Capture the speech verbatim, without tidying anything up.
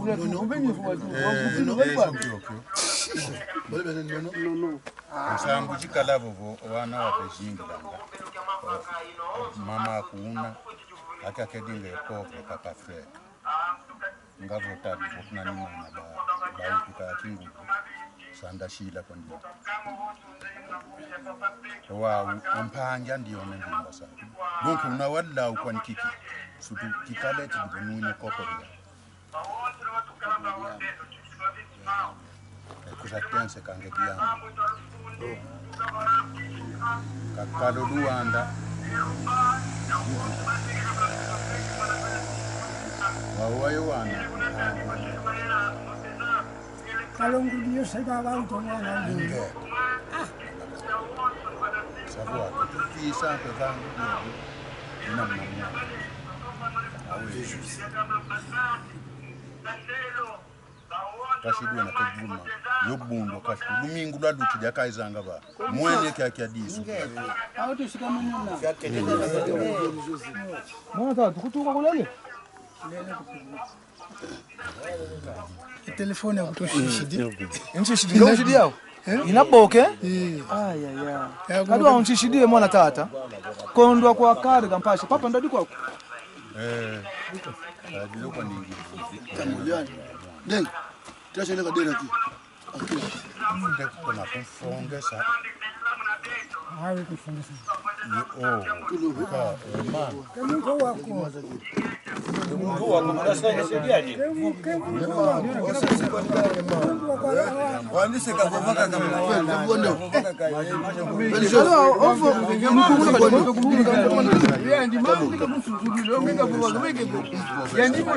Eh, eh, ok, ok. Nsangu zikala vovo, wana wa bezingilanga. Mama kuna, aka kedinga e pauvre papa frère. Nga vota, vota na ni mwana ba, ba utuka ya kingulu. Sanda sila kwa ndio. Wa, u-, ampanja ndio ne ndimba sa. Donc, una wala ukwa nkiki. Sutu kikale ti dibenu ne koko dia. Kusa tense kange diana. Kakalo Luanda. Wawa yo wana. Kalongo dio se ba ba uto mwana. Inge. Savoir que tu fais ça, que va. Ina mwana. Ah oui. Kashidwe na kaguma. Yo bundo kashi. Lumingu lwa luti dia kaizanga ba. Mwene kia kia disu. Mwana tata, tukutuka kulele. Telefone ya kutoshishidi. Nshishidi, nshishidi yao. Ina boke? Eh. Ay, ay, ay. Ya, kadi wa nshishidi ye mwana tata. Kondwa kwa kare kampasha. Papa ndadi kwa. Eh. Biloko ningi. Deng. Tasha le kadera ki. Nde kuna kumfongesa. Awe kumfongesa. Ye, oh. Ka, eh, man. Mungu wako. Mungu wako, mnasanga sediani. Wandise ka bovaka kama. Yandi mambi ka musuzulu, lo mika bovaka meke ko. Yandi mo